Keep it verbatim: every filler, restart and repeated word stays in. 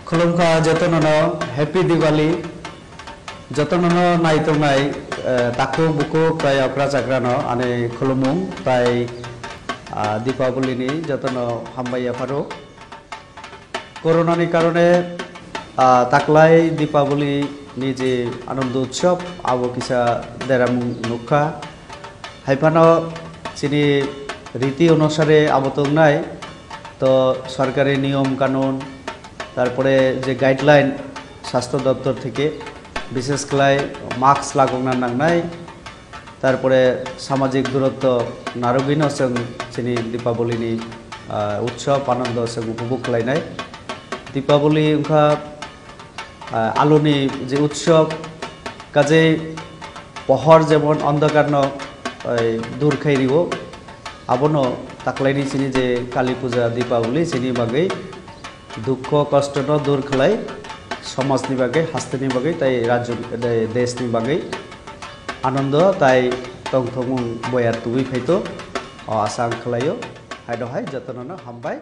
Khulumkha jotono no Happy Diwali. Jotono no naitongnai, eh, takhuk bukhuk tai okra chakra no ani khulumung tai, ah, Deepavali ni jotono hambai yapharo. Corona ni karone, ah, taklai Deepavali ni je Anando Utsav abo kisa deramung nukha. Haiphano chini riti onusare abo tongnai, to sorkari niyom kanun, tarpore je guideline sastho doptor theke, bishes khlai mask lagokna nangnai, tarpore samajik durotto narwgwino chwng chini Deepavali ni, ah, utsav anando chwng upobhog khlainai. Deepavali wngkha ah, aloni je utsav, kajei pohor jemon ondhokarno, oi, dur khai rio, abono taklaini chini je Kali Puja, Deepavali chini bagwi dukho kosto no dur khlai, somajni bagwi, hasteni bagwi, tai rajyo, de-, deshni bagwi anando tai tongthokmung boyar tubui phaito, o asa ang khlaio. Haino hai jotono no hambai.